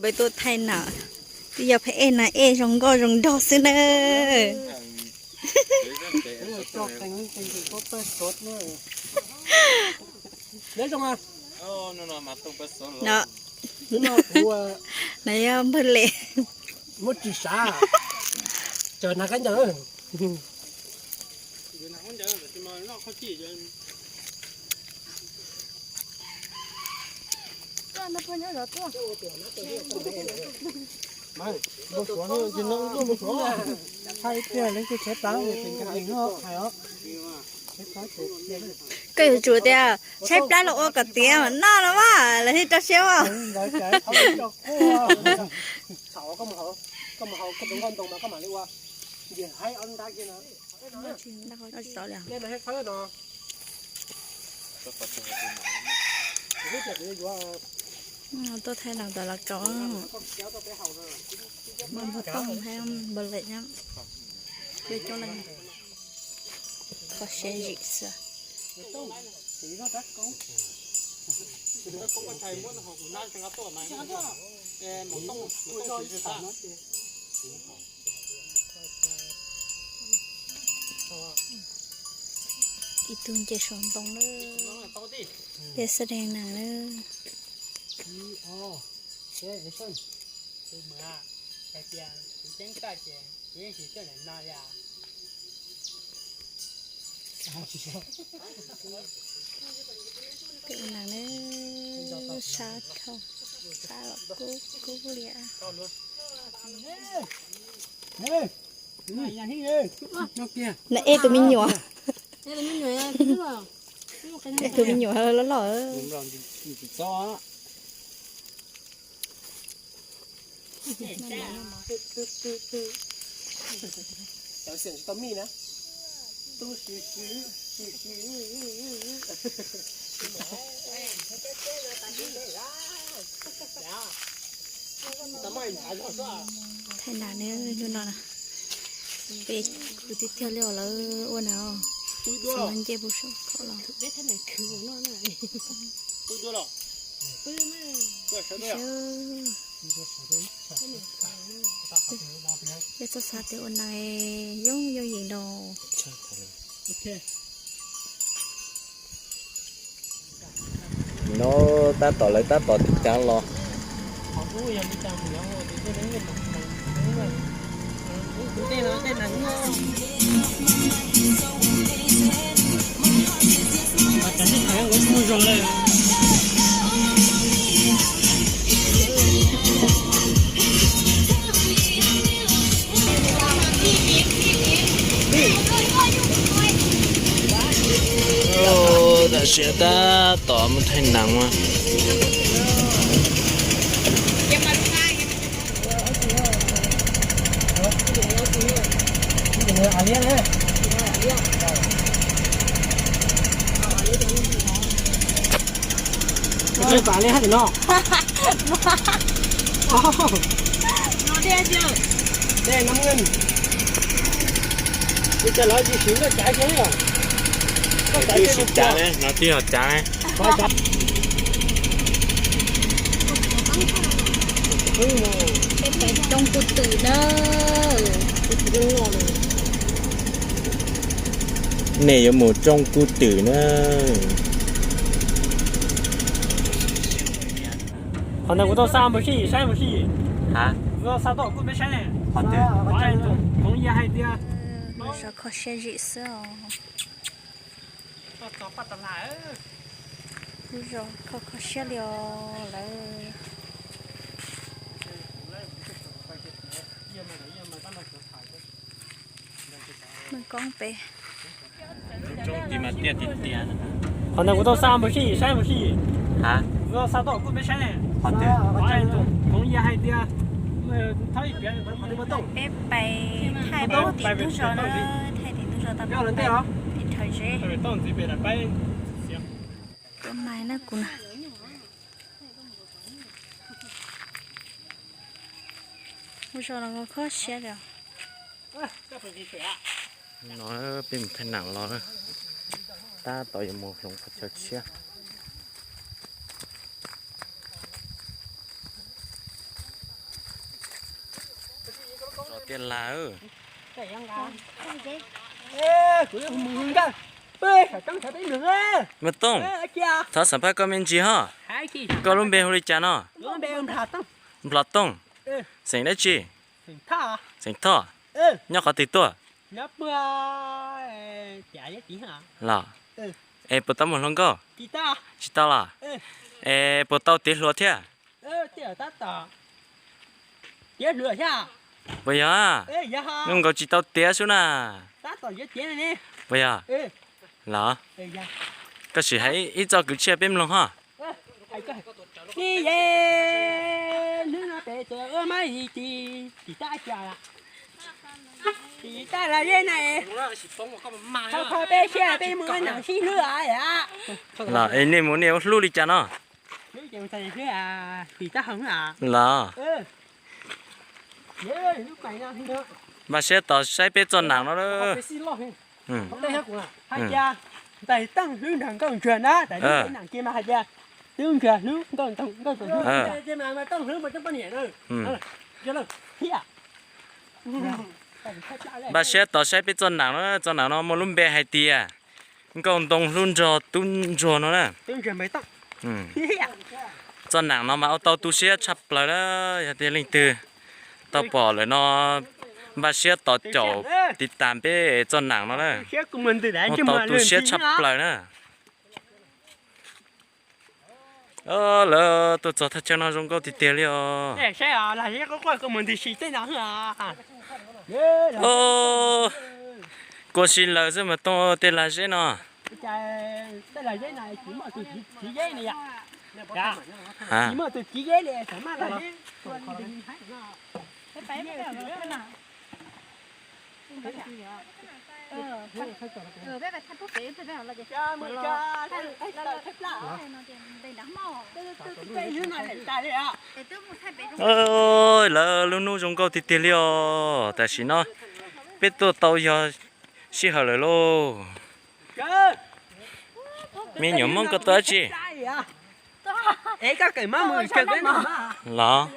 Peb tuaj thaij nam, twb yog pheej ej nas ej zoo nkauj zoo nraug xwb na. No, no yog npawg Lem. Koj yuav tsum tias tshaib plab los ua kom tiav mas noj no mas lawv thiaj rau siab mas. Tuaj thaij nam tom lawv tsev, muaj npawg Tooj thiab npawg Lem, peb coob leej kho siab zim xwb. Ib tug nce saum ntoo lawm, peb xab dees nas lawm. Peb ua nas lawm, sab dhau, sab los kub kub li. Nas ej tus me nyuam, tus me nyuam loj loj. Thaij nas nawb, hnub no na, peb kwv tij thiaj li lawv ua nas os, txhob nce puag saum khov los. Peb txhob xav tias ua nas yooj yooj yim no. No tab tom lawv tab tom tiv cav los. Tam sim tab tom mus thaij nas mas. Twb siv cav ne, no twb yog cav ne. Peb pais rooj kub twm na. Nej yuav mus rooj kub twm na. Qhov ntawd kuv tau xa npawg Sij saib npawg Sij. Kuv tau xa tuaj kuj peb saib ne. Qhov twg? Qhov ntawd kuv hais tias, no zov kho siab zim xwb os. Kuj zov kho kho siab li os lawv. Muaj koob pem. Qhov ntawd kuv tau xa npawg Sij saib npawg Sij. Kuv tau xa tuaj kuj peb saib ne. Qhov twg? Kuv hais tias, peb pais thaij pem tim ntug zos na, thaij tim ntug zos tau peb pais tim rhawv zeb. Tuaj mais na kuv na. Ua zog los kho siab li os. No peb mus thaij nam los, tab tom yuav mus hloov qhov chaw tshiab. Tiag las, Mus Tooj, thov xam phaj koj me ntsis ho. Koj lub npe hu li cas no? Nplhos Tooj. Xeem dab tsi? Xeem Thoj. Nyob qhov twg tuaj? Los, es puas tau mus hluas nkauj? Tsis tau los? Es puas tau tiav hluas thiab? Puas yog? Zoo nkaus tsis tau tiav xwb na. Puas yog? Los, koj sim hais ib txoj kwv tshiab peb mloog ho. Los, es nej mus nej ua hlub li cas no? Los, npaj siab tos saib peb txoj nam no. Npaj siab tos saib peb txoj nam no, txoj nam no muaj lub npe hais tias Nkauj Ntoo Hlub Nrog Tub Ntsuag no na. Txoj nam no mas ua tau tu siab tshaj plaws na. Yog tias leej twg tau pom lawm no, npaj siab tos caum tiv tas peb txoj nam no na. Ua tau tu siab tshaj plaws na. Lawv tuaj txog thaj chaw no zoo nkauj tiag tiag li os. Kua si lawm xwb mas Tooj, tej lag zeb no. Lawv lub hnub zoo nkauj tiag tiag li os. Tam sim no peb tuaj tau yog sij hawm lawm lauj. Me nyuam Hmoob, koj tuaj dab tsi? Los,